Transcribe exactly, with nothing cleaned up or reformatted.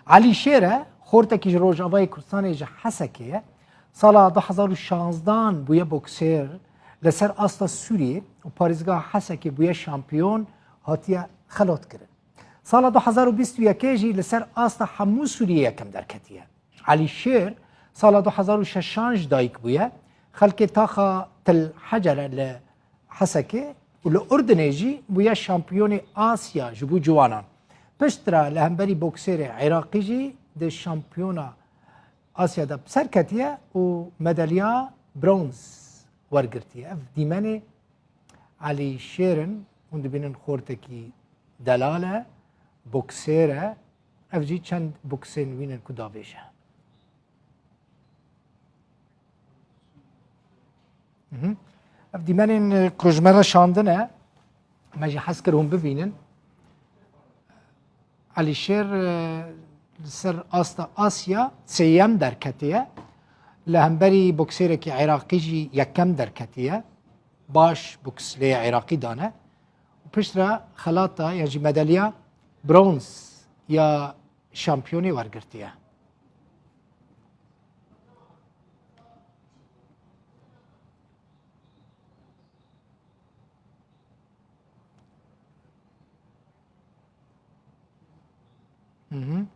Elî Şêr e, xortekî ji Rojavayê Kurdistanê ji Hesekê ye. Sala du hezar û şazdehan bûye boksêr, li ser asta Sûriyê û parêzgeha Hesekê bûye şampiyon, hatiye xelatkirin. Sala du hezar û bîst û yekê jî li ser asta hemû Sûriyê yekem derketiye. Elî Şêr sala du hezar û şeşan ji dayik bûye. Xelkê taxa Til Hecere li Hesekê û li Urdinê jî bûye şampiyonê Asya ji bo ciwanan. Piştre li hemberî boksêrê Iraqî jî di şampiyona Asya de bi ser ketiye û medalya bronz wergirtiye. Ev dîmenê Elî Şêr in, hûn dibînin xortekî delal e, boksêr e. Ev jî çend boksên wî ne ku davêje. Mhm. Ev dîmenên, e, ku ji me re şandine, me jî hez kir hûn bibînin. Elî Şêr, e, li ser asta Asya sêyem derketiye. Li hemberî boksêrekî Iraqî jî yekem derketiye. Baş boks lê Iraqî dane. Û piştre xelata ya jî medalya bronz ya şampiyonê wergirtiye. Mhm.